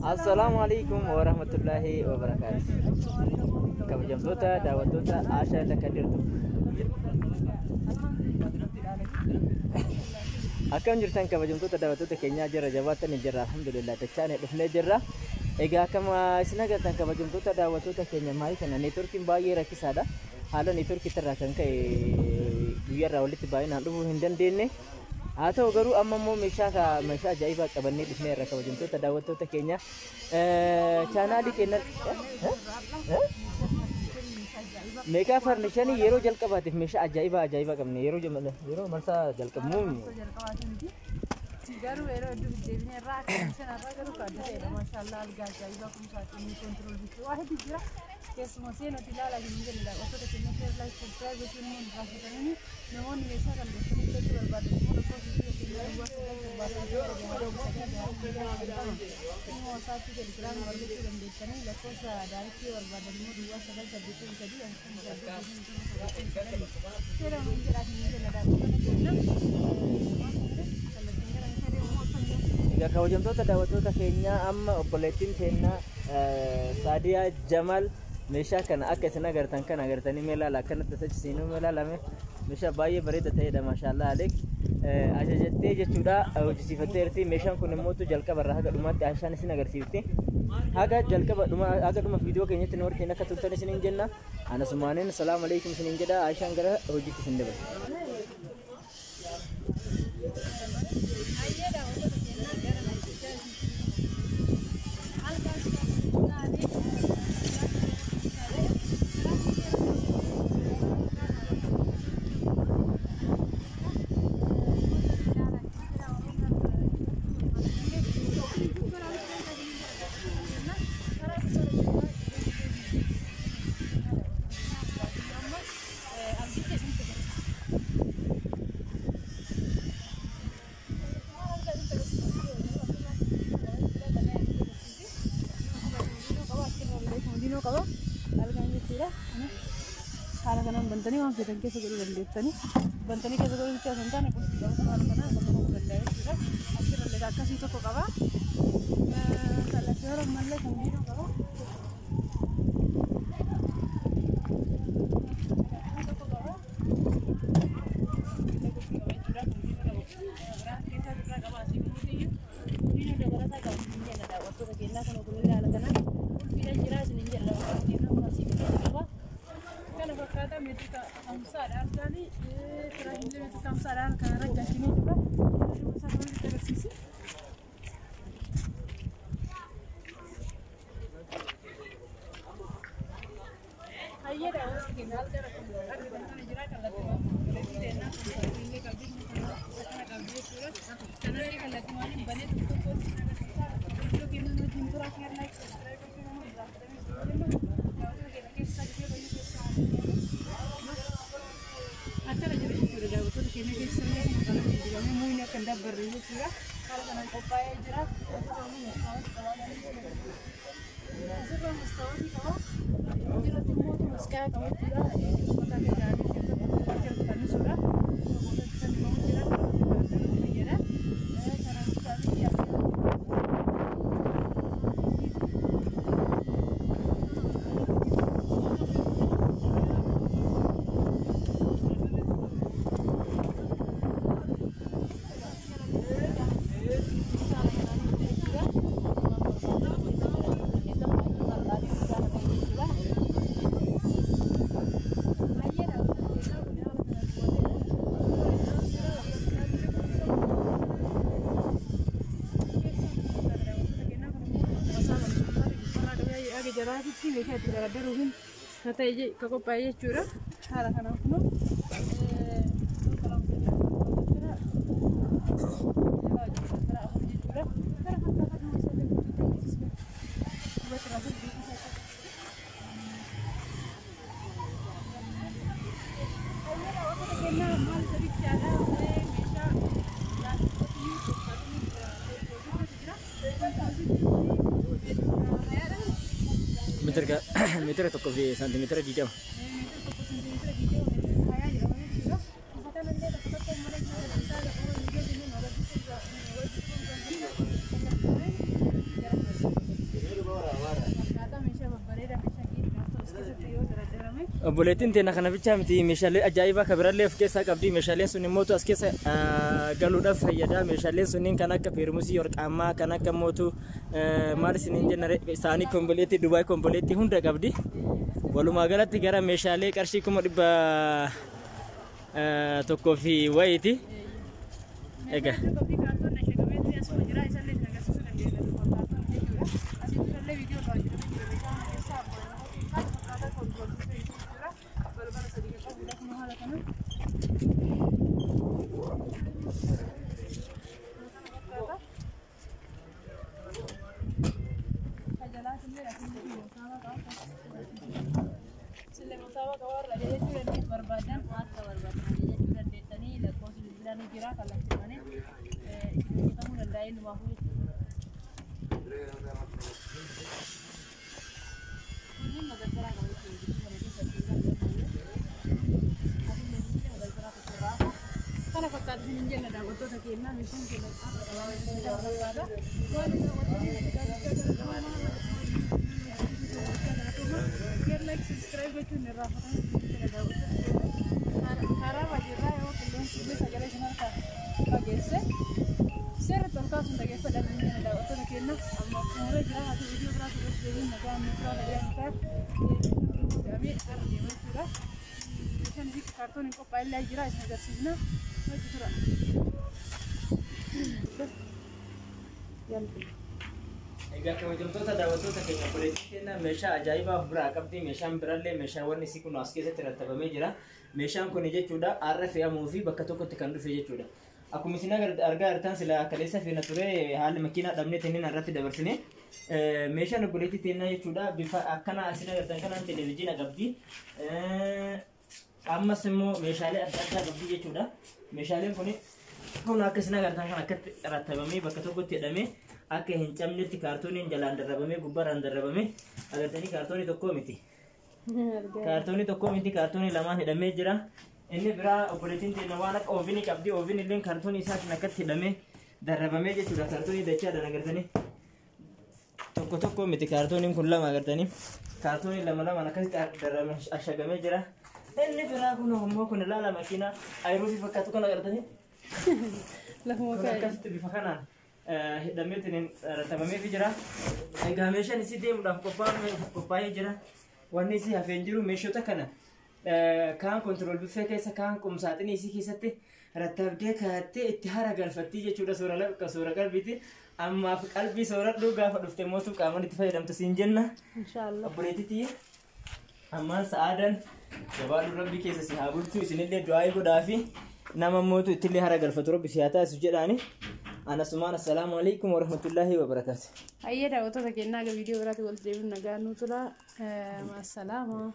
Assalaamu alaikum warahmatullaahi wabarakaatu. Kabajamtoota daawwattoota Aashaa Lakkadirtu. Akkam jirtan kabajamtoota daawwattoota keenyaa? Jira jabaatanii jirra, alhamdulillah, dachaane dhufnee jirra. Egaa akkama isin agartan, kabajamtoota daawwattoota keenya, maayii kana neetworkiin baay'ee rakkisaadha. Haala neetworkii irraa kan ka'e guyyaarraa walitti baay'inaan dhufuu hin dandeenye. Haa ta'u garuu amma immoo meeshaa ajaa'ibaa qabannee dhufneerra, kabajamtoota daawwattoota keenya. Chaanaalii keenya meeqaa farnishaanii yeroo jalqabaatiif meeshaa ajaa'ibaa qabne yeroo marsaa jalqabnu. Garuu yeroo hedduu deddeebinee irraa akka sanarraa garuu kan adda ta'edha. Maashaallah, algaa ajaa'ibaa kun saaxinii control bichuu waa hedduu jira. Keessumaa seenuuti ilaalaa hin jenne. Daawwattoota keenya, share, like, subscribe gochuun immoo hin raaffatamini. Namoonni meeshaa kana gochanii bitachuu barbaadan immoo lakkoofsa bilbila keenyaa 0977 immoo WhatsAppii, Telegramii argachuu dandeessanii. Lakkoofsa directii barbaadan immoo 09834889 seera nuun jedhaa hin jenna, daawwattoota keenya. Kallattiin gara meeshaa deemu immoo akkam jiru? Egaa kabajamtoota daawwattoota keenyaa, amma obboleettiin keenya Saadiyaa Jamal meeshaa kana akka isin agartan kana agartanii mee ilaala, akkanatti achi mee ilaalame, meeshaa baay'ee bareeda ta'edha, maashaallah aleek, ajajattee jechuudha, hojjisiifatteerti. Meeshaan kun immoo jalqaba irraa haga dhumaatti Aishaan isin agarsiifti. Haga jalqaba dhuma haga dhuma viidiyoo keenyatti nu wajjin akka turtan isiniin jenna. Anasumaaniin salaamu alaikum isiniin jedha. Aishaan gara hojiitti isin dabarsa. Ayyee, daawwattoota keenyaa, gara meeshichaa isin algaan taatee. Algicha isinitti agarsiisa. Komodiinoo qaba. Algaan jechuudha. Haala kanaan bantanii waan feetan keessa godhuu dandeettanii. Bantanii keessa godhuu bichaa osoo hin taane, qulfii qaba haala kanaan bakka bu'uu danda'a jechuudha. Achirrallee akkasii tokko qaba. Kallattii hora ammallee komodiinoo qaba. Tokko qaba. Qulfii qaba jechuudha. Komodiinoo qaba. Keessaa irraa qaba, asii immoo komodiinoo dabalataa qaba. Isin jenna, daawwattoota keenyaa, kun kunillee haala kanaan qulfiidhaan jira isin jenna, daawwattoota keenyaa, kun asii biqiltuu qaba. Kana fakkaata, meetira 50dha algaanii, firaashillee meetira 50dha kana irra galchinee jira. Isaa kan nutti agarsiisi. Hayyee, daawwattoota keenya, algaan akkuma argitan kana jira. Kallattii obboleettii teennaa kun illee qabdi, kana qabdi jechuudha. Kanallee kallattii maaliin banee tokko tokkotti isin agarsiisa. Viidiyoo keenya nu wajjin tura, share, like, subscribe gochuun immoo hin raaffatamii isin jenna. Daawwattoota keenya, keessaa gisee bayyuu keessaa akkana jira jechuudha. Daawwattoota keenya, keessa illee qalama dibamee muyni akka hin dabbarre jechuudha. Haala kanaan qophaa'ee jira. Asirraa mastaawotii qaba. Jiratti immoo masqaa qaba jechuudha. Uffata akka gaarii keessatti jiru fannisuudha. Boodatti fannifamu jira. Karaa fayyada. Karaa bittaa fi Jalaatitti meeshaa itti daraddaruuf ka ta'e ka qophaa'e jechuudha. Haala kanaan kunoo jechuudha. Kana fakkaata duuba isaa duuba tiraasii duuba isaa. Kennaa maal sadichaadha, meeshaa jira. Meetira 1 fi saantimeetira 20. Meetira 1 saantimeetira 20, meetira 20 jedhama jechuudha. Uffata kanallee tokko tokko malee isaa viidiyoo keenya nu agarsiisuu. Obboleettiin teenya kana bichaa miti, meeshaalee ajaa'ibaa kan birallee of keessaa qabdi. Meeshaaleen sun immoo as keessa galuudhaaf fayyada. Meeshaaleen sunniin kan akka peermusii warqaammaa, kan akka mootu maal isiniin jenna, isaanii komboleetti, Dubaay komboleetti hunda qabdi. Walumaa galatti gara meeshaalee qarshii 100,000 fi wayiiti. Egaa. Qabdii kaartoon ashagamee asuma jira, isallee isin agarsiisuu dandeenya. Kaartoon jechuudha. Asii durallee viidiyoo irraa hojjetamee jira. Meeshaa kana keessaa kan fakkaata control jechuudha. Balbala sadii kan qabudha kun haala kana. Kana fakkaata. Kajalaatillee asillee moosaaba qaba. Sillee moosaaba qaba warra ajajachuu dandeessu barbaadan, akka barbaadan ajajachuu dandeessanii, lakkoofsi bilbilaa ni jira, kallattiiwwan isin hojjetamuu danda'a innumaafuu jechuudha. Kunneen madardaraa qaba jechuudha. Kana keessatti asillee madardaraa tokko irraa kana fakkaatu isin hin jenna daawwattoota keenyaa, meeshaan keenya kana fakkaata. Waan daawwattoonni like, subscribe gochuun irraa fudhatan daawwattoota karaa baay'eerraa yoo qilleensi illee sagalee isin harkaa fageesse seerri ol kaasuun dhageeffadha isin jenna daawwattoota keenya. Amma xumuree jira, haa ta'u viidiyoo biraatu irratti deebiin nagaa inni turaa, nagaa inni ta'a, fe'amee har'a deema jechuudha. Meeshaan isii kaartoon hin qophaa'e illee jira, isin agarsiisna, hojii tura. Yalla. Egaa kabajamtoota daawwattoota keenya, obboleettiin keenya meeshaa ajaa'ibaa of biraa qabdi. Meeshaan birallee meeshaawwan isii kun as keessatti rattabamee jira. Meeshaan kun jechuudha har'a fe'amuu fi bakka tokkotti kan dhufe jechuudha. Akkuma isin argaa jirtan, sila kaleessa feena ture, haalli makiinaa dhabnee tenneen irratti dabarsine. Meeshaan obboleettii teennaa jechuudha bifa akkana isin agartan kanaan televezyiina qabdi. Ammas immoo meeshaalee adda addaa qabdi jechuudha. Meeshaaleen kun kun akka isin agartan kan akkatti rattabamee bakka tokkotti hidhamee akka hin cabnetti kaartooniin jalaan darrabamee gubbaarraan darrabamee agartanii, kaartoonii tokko miti. Kaartoonii tokko miti, kaartoonii lamaan hidhamee jira. Inni biraa obboleettiin teenya waan akka ovenii qabdi. Oven illee kaartoonii isaatiin akkatti hidhamee darrabamee jechuudha. Kaartoonii dachaadhaan agartanii. Tokko tokko miti, kaartooniin kun lama agartanii. Kaartoonii lama lamaan akkasitti darrabamee ashagamee jira. Inni biraa kun immoo kun ilaala, makiinaa ayiruufii fakkaatu kan agartanii. Lafuma Kun kaa'e. akkasitti bifa kanaan hidhamee rattabameefii jira. Egaa meeshaan isii deemuudhaaf qophaa'ee jira. Wanni isii hafee hin jiru, meeshota kana kaan control buffet keessa, kaan qumsaaxinii isii keessatti rattabdee kaattee itti hara galfattii jechuudha. Soora laqa soora qalbiiti. Ammaaf qalbii sooradhu, gaafa dhufte mootuu qaamaan itti fayyadamtu siin jenna. Inshaallah. Obboleettitii ammaan sa'aadan jabaadhu, rabbi keessa si haa bulchu, isinillee du'aa'ii godhaa fi nama mootu ittillee hara galfatu rabbi si haa taasisu jedhaani. Anasumaan assalaamu alaikum warahmatullaahi wabarakaatu. Hayyee daawwattoota keenyaa, viidiyoo biraatti walitti deebiin nagaa nuu tura. Maasalaama.